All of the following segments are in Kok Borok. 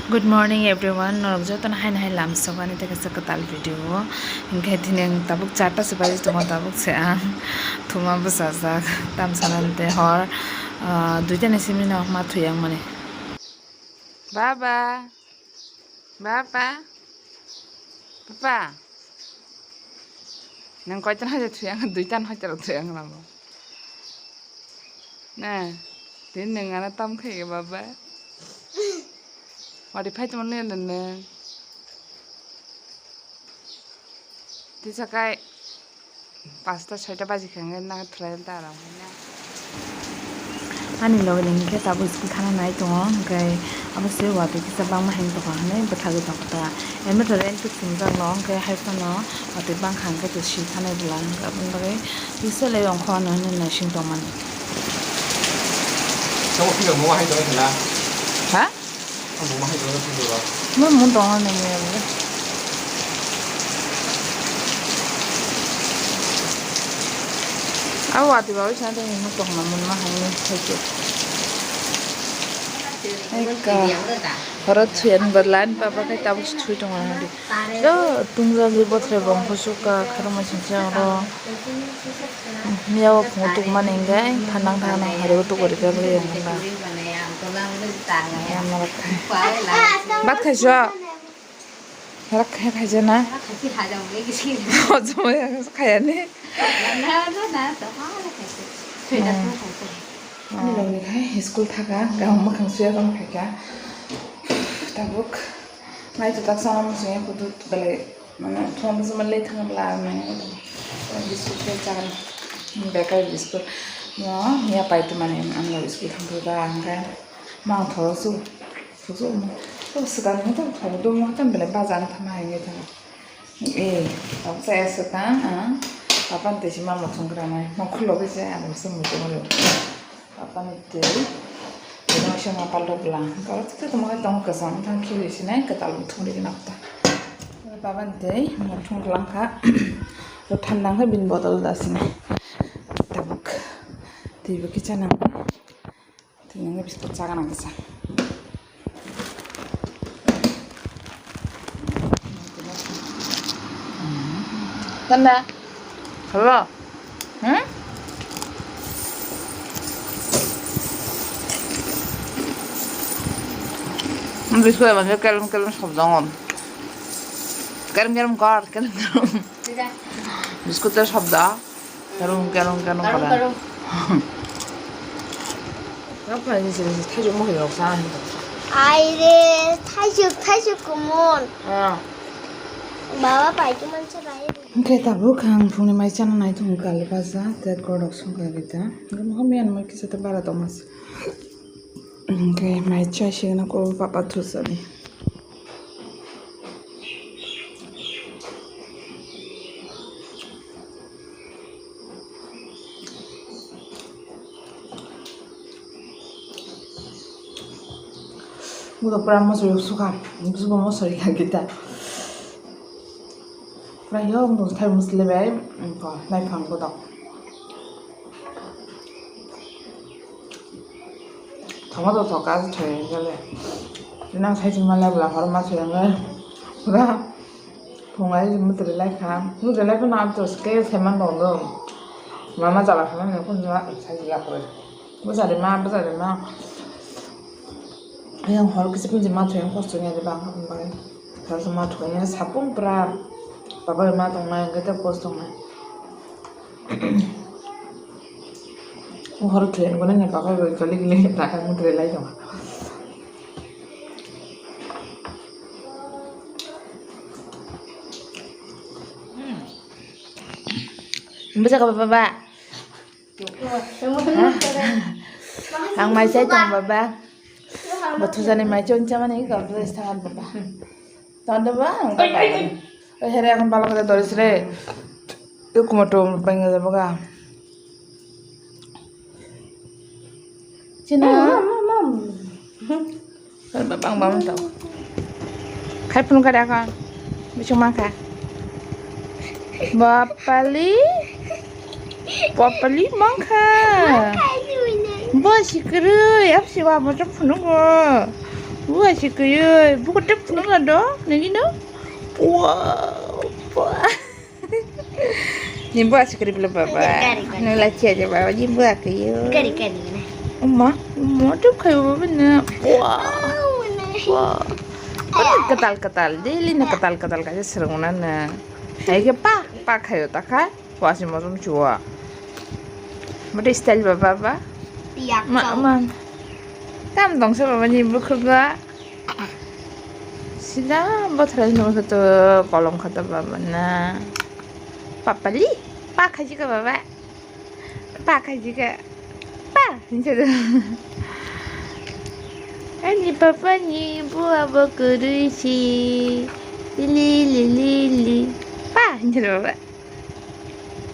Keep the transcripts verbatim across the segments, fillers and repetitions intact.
Good morning everyone, norok jotono haino hai lamsok ani tei kaisa kwtal video o. Hinkhe tini ang tabuk charta se baji tongo, tabuk se ang thuma bwchajak, tam sana tei hor, ah, duita ni simi no ma thwi ang mani. Baba, baba, papa, nang koitan hai thwi ang, duita hai thwi ang lamo. Na, tini nwng ano tam khai baba. Wadi phai tongmani nwng. Tisa kai pasta soita baji kha hwnkhe na thwlai ta rw hwnkhe. Ani loge ni hwnkhe tabuk school thana nai tongo, hwnkhe abo se watwi kisa bangma heng tokha hwnwi bwthagwi tongkha ta. Emito rent to chumjak no, hwnkhe hai phano watwi bangkha hwnkhe to si thanai bwla hwnkhe aboni bagwi kisa le ongkho ano hwnwi naising tongmani. Tamo phirok mo hai tongkha na? Ha? Ang bo ma hai tongkha phirok. Mo mun tongkha nai mo ya bwla. Abo watwi bagwi sana tongwi mo tongna mun ma hai ni hai khe. Eka. Horo thuyan ba line papa khai tabuk se thui tongo hadi. Do tungjagwi bothre bongkho sukha kharma singsa oro. Miya o phungo tukmani hingkhe phanang thangno hari o tukori khe bwlwi hwnba. Bat khaisio? Rak khai khaijana. Hojom khayani. Niloni khai school thaka, gaham mwkhang suya tong phaikha. Tabuk nai to tak sama musuya kudu belai, mane thon sama le thang la nai. Biscuit le chagan, bakery biscuit. No, ya pai to mane ang lo school thang to da ang ka. Mang thoro su, su su mo. To sekarang to thoro do mo tam belai bazar thang hai ngai thang. Eh, tabuk chaya swkang ang. Papa ni twi se mama thwngkra nai. Nokhulo khe se ang se muchungri. Papa ni twi. Ino se ma palto bwla. Karo twi tongma khe tongo kwcham thang khibi se nai kwtal muthungri gwnang ta. Papa ni twi muthung bwla kha. Bo thanda khe bini bottle da sini. Tabuk. Twi bo kisa nang. Tini biscuit chaga nang kisa. Tanda. Hello. Hmm? Biscuit abang kelem kelem sobdong. Kelem kelem kor, kelem kelem. Biscuit to sobdo. Karung, karung, karung, karung, karung. Karung. Ang phaini sini si thaijuk mo hirok sa hin. Ai re, thaijuk, thaijuk kumun. Ah. Baba pai tu mansa bai. Hwnkhe tabuk ang phungni mai chana nai tongo kali baja, tei godok songkha kita. Hwnkhe mohor miyan mai kisa ta bara tongmas. Hwnkhe mai chai signa ko papa thusani. Budo pura mosori sukha, busubo mosori kha kita. Pura yo budo thai musle bai, ko nai phang budo. Thoma to thoka se thoi gale. Nang sai chuma le bla hor ma se nang. Pura phungai mutri lai kha. Mutri lai phano am to ske se man dong do. Mama jala phano ne kun jala sai jala ko. Bujari ma, bujari ma. Yang hor kisi pun jima thoi yang kosto nya de bang bang. Thar ma thoi nya sapung pura. Baba ma tong nai, gete kosto nai. Hor thlen gwnang ya baba bai kali kali ta ka mudre lai jong. Bwsa ka baba. Ang mai sai tong baba. Bo thujani mai chon chamani ka bwsa thangan baba. Tanda ba ang ta ba. Oi, here akon balok kata doris re. Tu kumato pengen jaboga. China. Bang bang to. Khai phun kada akon. Bising mangkha. Bapali. Bapali mangkha. Bo sikrui, ap siwa mo chok phunuk bo. Bua si kuyui, buku tep phunuk na do, nini no? Bua, bua. Ni bua si kari bela baba. Kari, kari. Nung la chia je baba, ni bua kuyui. Kari, kari na. Uma, uma tep khayo baba na. Bua, bua. Ketal, ketal, daily na ketal, ketal kaisa serung na na. Hai ke pa, pa khayo ta kha. Wasi mosong chua. Mate style ba baba. Piyak ma chau. Ma. Tam dong sa baba ni bukhuk ga. Sida bothra ni mosong to kolom khata baba na. Papali. Pa khaji ka baba. Pa khaji ka. Pa. Ani papa ni bua bo kurui si. Li li li li. Pa. Baba.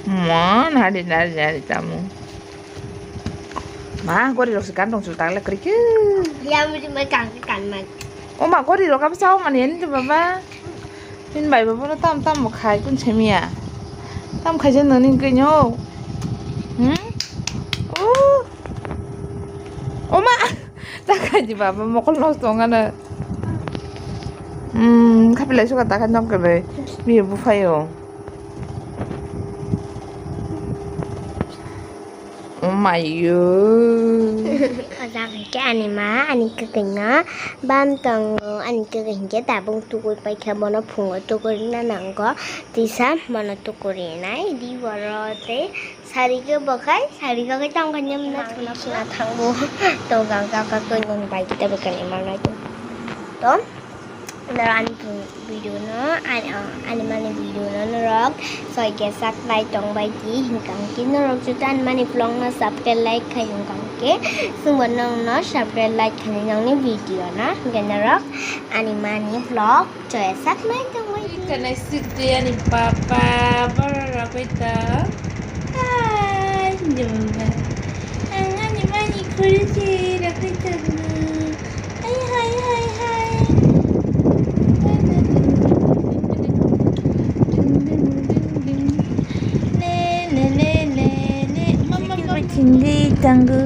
Mo, nari, nari, nari, tamu. Ma, gori rok se kan dong sul tang le kri ke. Ya, mujung bai kan, kan mai. O ma, gori rok abo sao mani, ani to baba. Tin bai baba no tam, tam mo khai, kun chemiya. Tam khai jen nani ke nyo. Hmm? O. O ma. Ta khai di baba, mokol nos tong ana. Hmm, khapi lai suka ta khai nom ke bai. Biyo bu phayo. Oh my god. Ojak hwnkhe ani ma, ani kwkwi bam tongo, ani kwkwi hwnkhe tabuk tugui paikha, bono phungo tugui rwna nango, tisa bono tugui rinai, di oro tei sari khe bo khai, sari khe tamo khe nyamna thangna thangbo, to gang kaka khe nung bai khe tebo khe manai to. Norok ani video no, ani, ah, ani mani video no norok soi khe sak nai tong bai di, hwnkha hwnkhe norok joto ani mani vlog no subscribe like khai hwnkha hwnkhe chwngbo nongno subscribe like khainai nongni video no, hwnkhe norok ani mani vlog soi sak nai tong bai di. Kanai sik de ani papa, borok rok bai ta. Hai, jumba. Ang ani mani khuri se rok bai ta. Hai, hai, hai, hai. Le, le, le, le, le. Mama, mama. Cycle bai thwngwi tongo.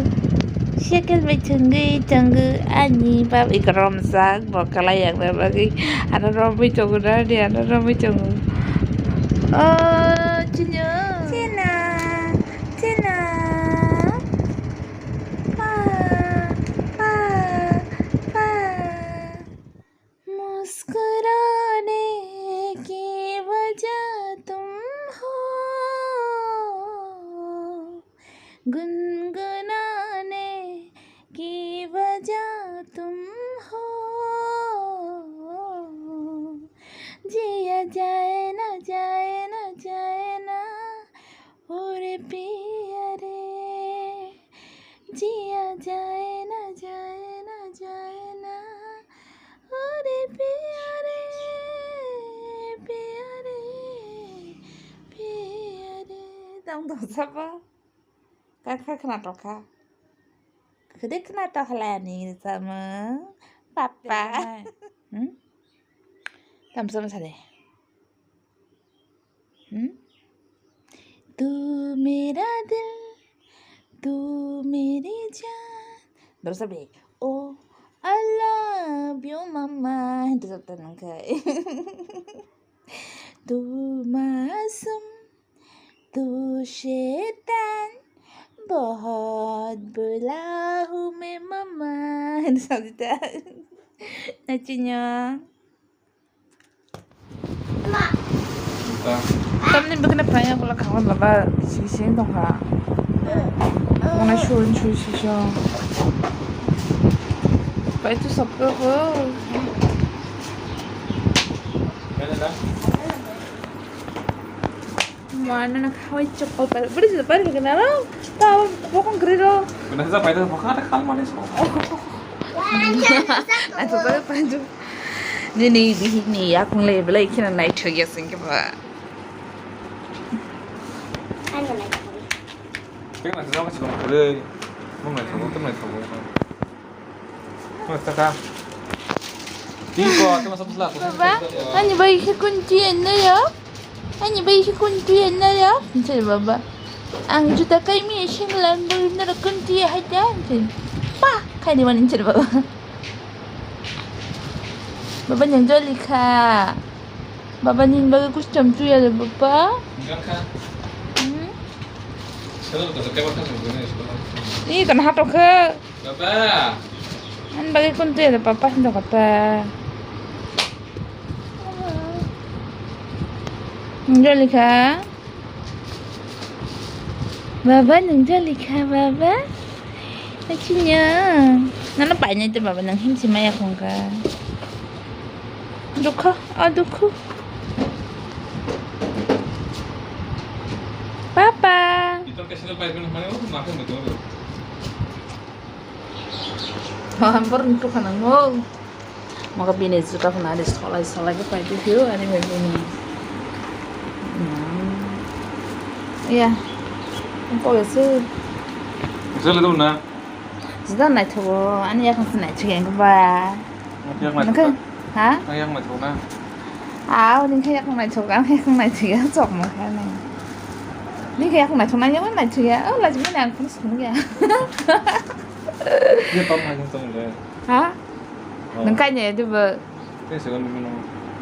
Cycle bai thwngwi tongo. Ani baba iko romjak bo kwlai yakna bagwi. Ano romwi tongo na, ani ano romwi tongo. Oh, chino. Chino. Chino. Pa, pa, pa. मुस्कुराने की वजह तुम हो, गुनगुनाने की वजह तुम हो, जिया जाए ना, जाए ना, जाए ना, ओ रे पिया रे, जिया जाए ना, जाए ना, जाए ना, ओ रे पिया रे, पिया रे, पिया रे. Tamo tong sabo? Kha kha khna tong kha. Khede khna tong kha lai ani samung papa. Hmm? Tamo sabo sa de. Hmm? तू मेरा दिल, तू मेरी जान. Dorsa be. Oh, I love you, mama. Dorsa tanang kai. तू मासूम, तू शैतान, बहुत बुरा हूँ मैं, mama. Dorsa ta. Nachinya. Tamni bwkhwna phaina ulo khangma baba sing sing tongkha. Mona sun sui sui song. Pai tu sapro bo. Mana na khawai chokol pai. Beri sida pai bwkhwna ro. Ta bokong gri ro. Kena sa pai ta bokong ta kal mane so. Naithotok khe panju. Nini bihikni yakung le belai kheno naithok ya sing khe ba. Tei naithotok khe song kwrwi. Mung naithogo, tei naithogo. Mung taka. Tiko, tei masa bwsla. Baba, ani bai khe kun chi enna ya? Ani bai si kun tuye na ya? Hinchar baba. Ang juta kai mi sing lan bul na kun tuye hai ta. Pa, khai di man hinchar baba. Baba, nang joli kha. Baba, nini bagwi custom chuya le, Baba. Nang kha. Hmm? Salo to ke bakha sung ne isko. Ih, kana hato khe. Baba. Ani bagwi kun chuya le, Papa, hinda kata. Nang joli kha. Baba, nang joli kha, Baba? Achinya. Nana painai te, Baba, nang himsi maya khongkha. Dukho, o dukho. Papa. Itor ke sila pai pun mana, oh, makan betul. Hampir nukha nang mo. Maka bini juta phano ari solai solai khe pai tongphio ani bai bini. Hmm. Iya. Kok ese. Sele dong na. Juta naithogo ani yakung se naithok yang ba. Yak naithok. Ha? Yak naithok na. Ah, ning khe yakung naithok, ang yakung naithok ya, chok ma kha nai. Ning khe yakung naithok na, yakung naithok ya. Oh, lajimani ang phone sung ya. Ye pam hai tong le. Ha? Oh. Nang kai ne de ba. Ke se gon mino.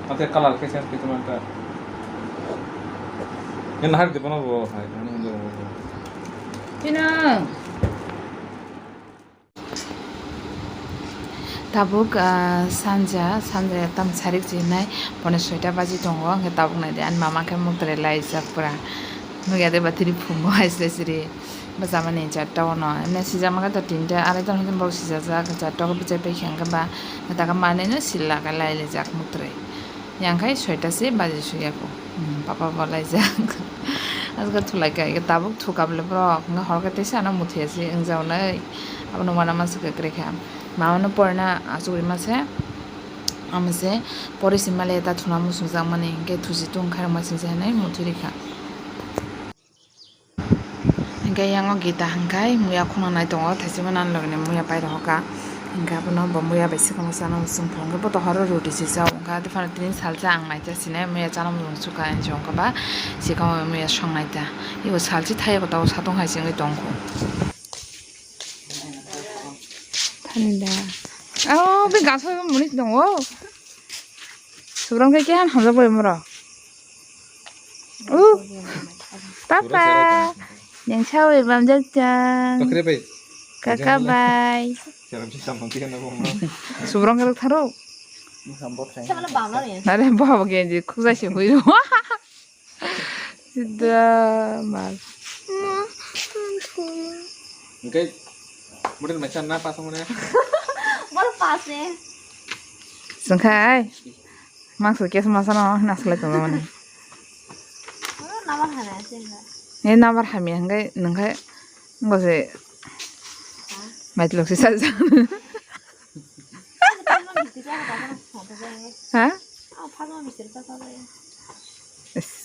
Ate color ke change ke tumanta. Ye nahar de bono bo hai. Tino. Tabuk, ah, sanja, sanja tam sarik jinai, pone soita baji tongo, hwnkhe tabuk naidi ani mama khe muktre laijak pura. Nukya de batiri phungo hai sle siri. Bwchamani charta ono. Emne sijak maka to tinta, arai ton hwnkhe borok sijajak, charta o bwchai paikha hwnkhe ba, taka manwi no sila khe lailaijak muktrwi. Yang khai soita se baji suyako. Hmm, papa bo laijak. Aswk thulai kha, tabuk thukha bwle borok. Hwnkhe hor khe teisa ano muthuyasi wngjaunai. Abono uanama se kwkrwi kha. Mama no porina achugwi mase. Amo se pori simale ta thuna muchungjakmani. Hwnkhe thusi tung khairokma singsa hinwi muthurikha. Hingke yang o gita hingkai muya khuna nai tongo, thaisima nang logni muya pai rohoka. Hingke abono bo muya bai sikamo chana muchung phungo, bo to horo roti se chao. Hingke ado phano tini salsa ang nai cha sinai muya chana muchung suka hinwi hingke ba sikamo muya song nai ta. Ibo salchi thai bo tabok satung hai se wngwi tongkho. Thani da. Oh, be gaso muni tongo. Subrang khe kehan hamjak bai moro. Uh, papa, neng sawi bamjak chang. Tokre bai. Kaka bai. Seram si samang tiga na bong. Subrang khe tharo. Nare baba genji khujai se hui. Sida mal. Oke. Kemudian macam apa semuanya? Bol pas ni. Sengkai. Maksud kes masa no naslai tong mani. Nama hana sih. Ini nama hamya hingkai nengkai ngose. Maitlok si saja. Ha?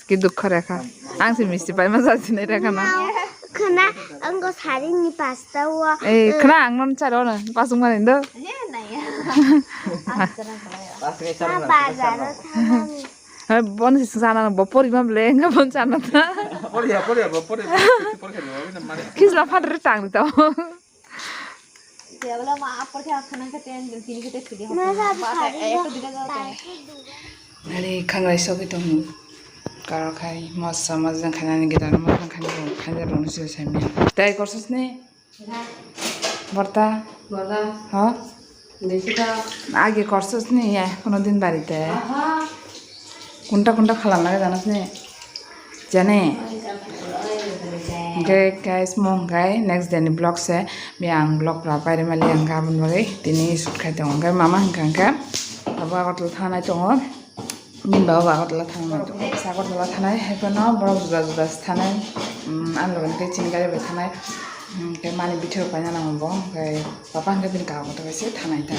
Ki dukho rekha. Ang se misti pai ma sa sinai rekha na. Khna, ang go sari ni pasta wo. Eh, khna ang non charo na, pasung mani do. Bazar. Bon si sana bo pori ma ble, nga bon sana ta. Pori ya, pori ya, bo pori, pori ya, bo pori ya. Kisla phadre tang to. Ani khangrai sogwi tongo. Karo khai mosa mosa khainani gita no mosa khainani rok no sile sai manya. Tei korsosni? Borta? Borta. Ha? Agi korsosni ya, kono din barite. Kunta kunta phalang lage janosni? Jani. Hingke guys, mo hingkai next day ni vlog se, mi ang vlog rw pairi mali ang gabon bagwi tini shoot khai tongo. Hingke mama hingka hingke abo Agartala thangnai tongo, bini baba bo Agartala thangnai tongo. Agartala thangnai hai phano borok juda juda se thangnai, um, ani loge hingke chini gari bai thangnai, um, hingke mani bithai rok paina nango bo, hingke papa hingke bini kago kotor bai se thangnai ta.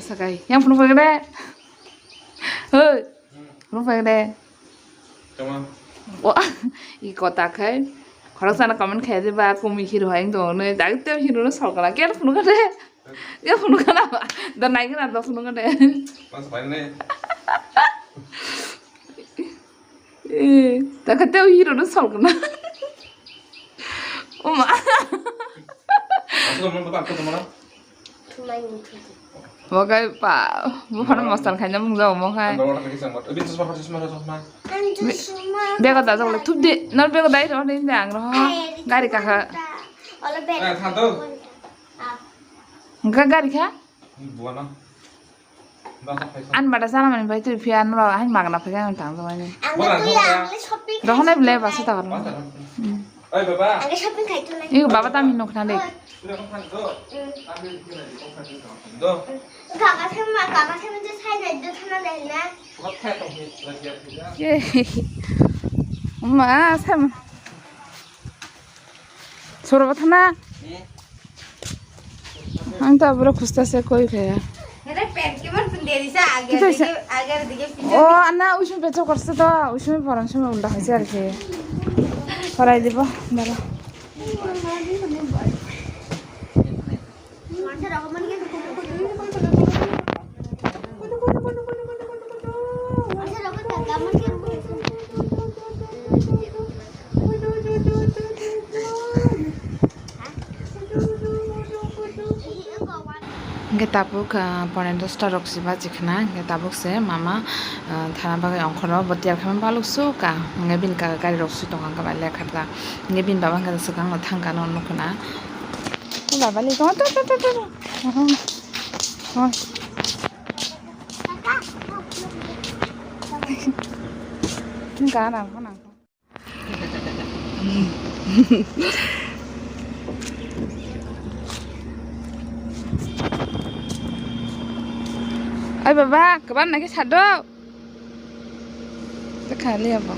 Sakai yang phunuk bai de. Hoi. Rung phai de. Tama. Wa, i kota khai. Khorok sana comment khai de ba kumi hero hai wng tongo ne. Dagi tem hero no sal kana. Kel phunu kana. Kel phunu kana ba. Da nai kana da phunu kana. Pas pai ne. Eh, da ka tem hero no sal kana. Uma. Pas ko mo ba ko tama. Thumai ni thuti. Mokai pa, buphano mostan khaina mung jago mokai. Ang bawa pakai sangbat. Abi chosma, chosma, chosma. Ang chosma. Bego da jogole thup di. Nor bego dai ro ni ang ro. Ai, gari kakha. Ola bego. Eh, tha to. Ah. Ga gari kha? Buana. An bada sana mani bai tu phi an ro han magna phaga ang tang jogani. Ang tu ya, ang shopping. Rohonai bele basa ta. Oi baba. Ang shopping khai tu nai. Iu baba tam hin nokna de. Oi. Kaka sama, kaka sama je sai dai do thana dai na. Ma sama. Soro ba thana. Ang ta bro khusta se koi khe. Kita sa. O ana usun pecho korse to, usun poran sumai ulda hoise ar ki. Parai dibo dara. Hingke tabuk, ah, pone dosta rok si baji khna, hingke tabuk se mama, ah, thana bagwi ongkhoro bo tiyar khe baluk su ka, hingke bini kaka gari rok su tongo, hingke bai lekha ta, hingke bini baba hingke swkang no thang kha no nuk khna. Baba le tongo, to, to, to, to, to. Hingke ana phone. Oi baba, kwbang nai khe sado. Khali abo.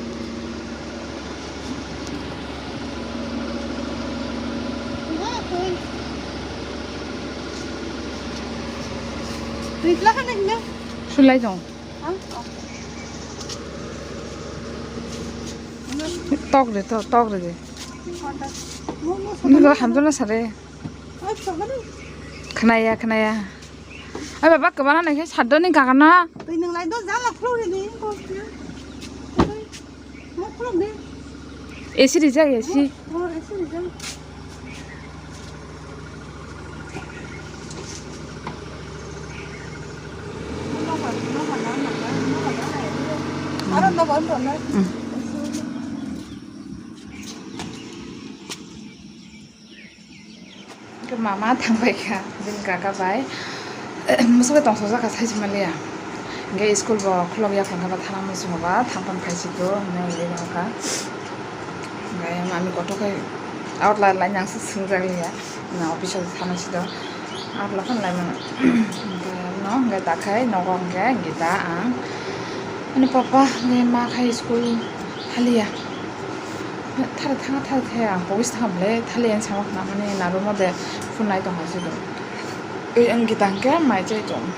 Sulai dong. Tok de, tok, tok de. Nini hamjana sare. Khnaya, khnaya. Ai baba, kwbana nai khe saddo ni gagana. Twi nang lai do, jala phlo re ni. Mo phlo de. A C rijak, A C. Oh, A C rijak. Mama thangbai kha, bini kaka bai. Musugo tongthokjak kha, saisi manliya. Hingke school bo khulok ya phang khe ba thana muchungo ba thang pan khai si do hinui rw kha. Hingke mami kotor khe out lai lai nang se swngjak liya. Na office o thana si do. Out la phan lai mano. Hingke no hingke ta khai nogo hingke gita ang. Ani papa ni ma khai school thaliya. Thara thanga thara thaya ang pogis thangam le thaliya ang sama khna mani narum ode phunai tong hai si do. Ei ang gita hingke mai chai tong.